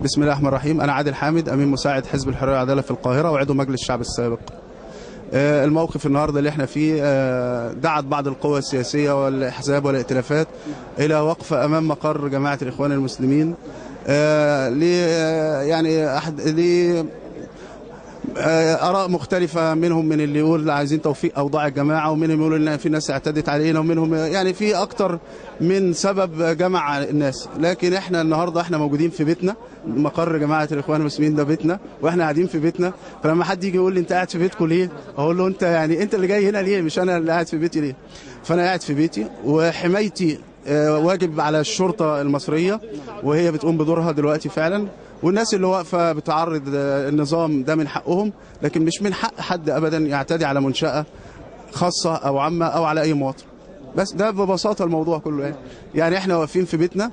بسم الله الرحمن الرحيم. أنا عادل حامد، أمين مساعد حزب الحرية والعدالة في القاهرة وعضو مجلس الشعب السابق. الموقف النهارده اللي احنا فيه، دعت بعض القوى السياسية والأحزاب والائتلافات إلى وقفة أمام مقر جماعة الإخوان المسلمين يعني آراء مختلفة، منهم من اللي يقول عايزين توفيق أوضاع الجماعة، ومنهم يقولوا إن في ناس اعتدت علينا، ومنهم يعني في أكتر من سبب جمع الناس. لكن احنا النهارده احنا موجودين في بيتنا، مقر جماعة الإخوان المسلمين ده بيتنا، واحنا قاعدين في بيتنا. فلما حد يجي يقول لي أنت قاعد في بيتكم ليه؟ أقول له أنت يعني أنت اللي جاي هنا ليه، مش أنا اللي قاعد في بيتي ليه. فأنا قاعد في بيتي، وحمايتي واجب على الشرطة المصرية، وهي بتقوم بدورها دلوقتي فعلا. والناس اللي واقفة بتعرض النظام ده من حقهم، لكن مش من حق حد ابدا يعتدي على منشاه خاصة او عامة او على اي مواطن. بس ده ببساطة الموضوع كله. يعني احنا واقفين في بيتنا،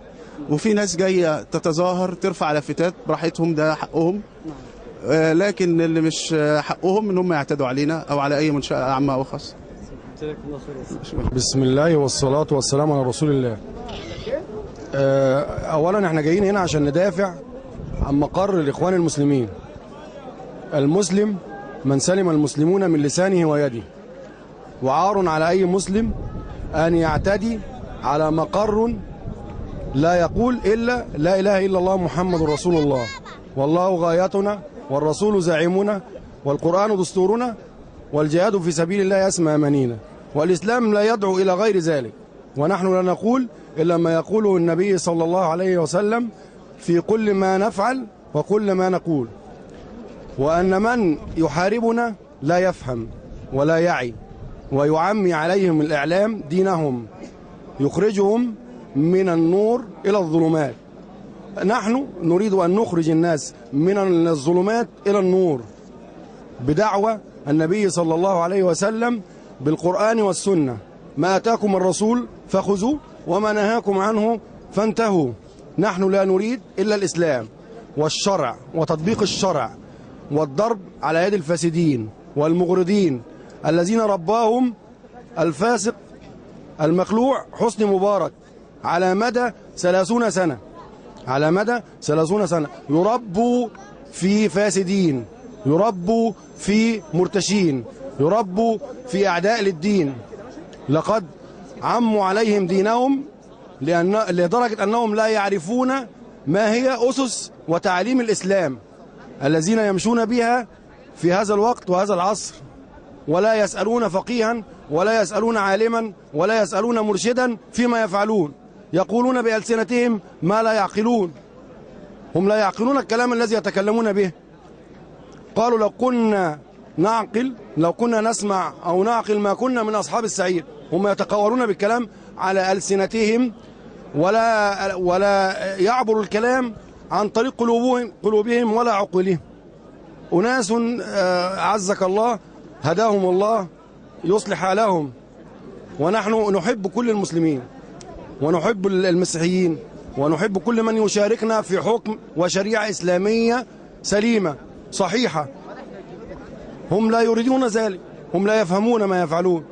وفي ناس جاية تتظاهر ترفع لافتات براحتهم، ده حقهم. لكن اللي مش حقهم ان هم يعتدوا علينا او على اي منشاه عامة او خاصة. بسم الله والصلاة والسلام على رسول الله. اولا احنا جايين هنا عشان ندافع عن مقر الإخوان المسلمين. المسلم من سلم المسلمون من لسانه ويده، وعار على أي مسلم أن يعتدي على مقر لا يقول إلا لا إله إلا الله محمد رسول الله، والله غايتنا والرسول زعيمنا والقرآن دستورنا والجهاد في سبيل الله أسمى أمانينا، والإسلام لا يدعو إلى غير ذلك. ونحن لا نقول إلا ما يقوله النبي صلى الله عليه وسلم في كل ما نفعل وكل ما نقول، وأن من يحاربنا لا يفهم ولا يعي، ويعمي عليهم الإعلام دينهم، يخرجهم من النور إلى الظلمات. نحن نريد أن نخرج الناس من الظلمات إلى النور بدعوة النبي صلى الله عليه وسلم بالقرآن والسنة: ما أتاكم الرسول فخذوه وما نهاكم عنه فانتهوا. نحن لا نريد إلا الإسلام والشرع وتطبيق الشرع والضرب على يد الفاسدين والمغرضين الذين رباهم الفاسق المخلوع حسني مبارك على مدى 30 سنة، على مدى 30 سنة يربوا في فاسدين، يربوا في مرتشين، يربوا في أعداء للدين. لقد عموا عليهم دينهم لدرجة أنهم لا يعرفون ما هي أسس وتعاليم الإسلام الذين يمشون بها في هذا الوقت وهذا العصر، ولا يسألون فقيها ولا يسألون عالما ولا يسألون مرشدا فيما يفعلون. يقولون بألسنتهم ما لا يعقلون، هم لا يعقلون الكلام الذي يتكلمون به. قالوا لو كنا نعقل، لو كنا نسمع أو نعقل ما كنا من أصحاب السعير. هم يتقولون بالكلام على ألسنتهم ولا يعبر الكلام عن طريق قلوبهم ولا عقولهم. أناس عزك الله هداهم الله يصلح حالهم. ونحن نحب كل المسلمين ونحب المسيحيين ونحب كل من يشاركنا في حكم وشريعة إسلامية سليمة صحيحة. هم لا يريدون ذلك، هم لا يفهمون ما يفعلون.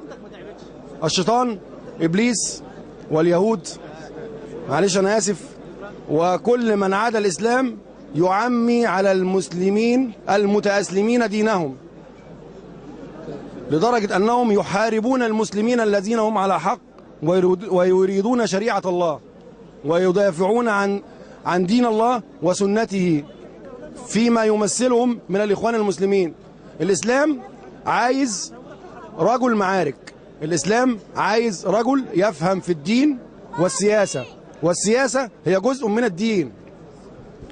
الشيطان إبليس واليهود، معلش أنا آسف، وكل من عاد الإسلام يعمي على المسلمين المتأسلمين دينهم، لدرجة أنهم يحاربون المسلمين الذين هم على حق ويريدون شريعة الله ويدافعون عن دين الله وسنته فيما يمثلهم من الإخوان المسلمين. الإسلام عايز رجل معارك، الإسلام عايز رجل يفهم في الدين والسياسة، والسياسة هي جزء من الدين،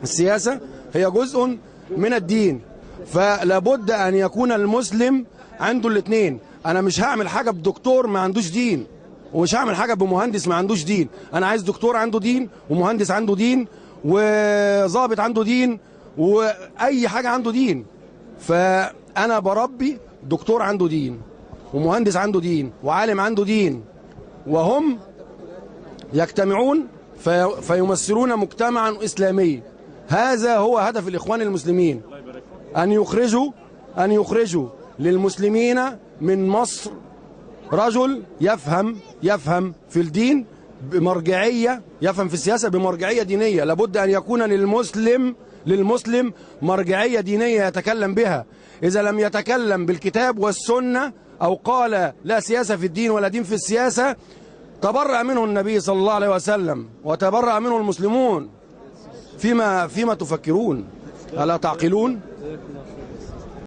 السياسة هي جزء من الدين، فلابد أن يكون المسلم عنده الاثنين. أنا مش هعمل حاجة بدكتور ما عندوش دين، ومش هعمل حاجة بمهندس ما عندوش دين. أنا عايز دكتور عنده دين، ومهندس عنده دين، وظابط عنده دين، وأي حاجة عنده دين. فأنا بربي دكتور عنده دين، ومهندس عنده دين، وعالم عنده دين، وهم يجتمعون فيمثلون مجتمعا إسلامي. هذا هو هدف الإخوان المسلمين، أن يخرجوا للمسلمين من مصر رجل يفهم في الدين بمرجعية، يفهم في السياسة بمرجعية دينية. لابد أن يكون للمسلم للمسلم مرجعية دينية يتكلم بها. إذا لم يتكلم بالكتاب والسنة أو قال لا سياسة في الدين ولا دين في السياسة، تبرأ منه النبي صلى الله عليه وسلم وتبرأ منه المسلمون. فيما تفكرون؟ ألا تعقلون؟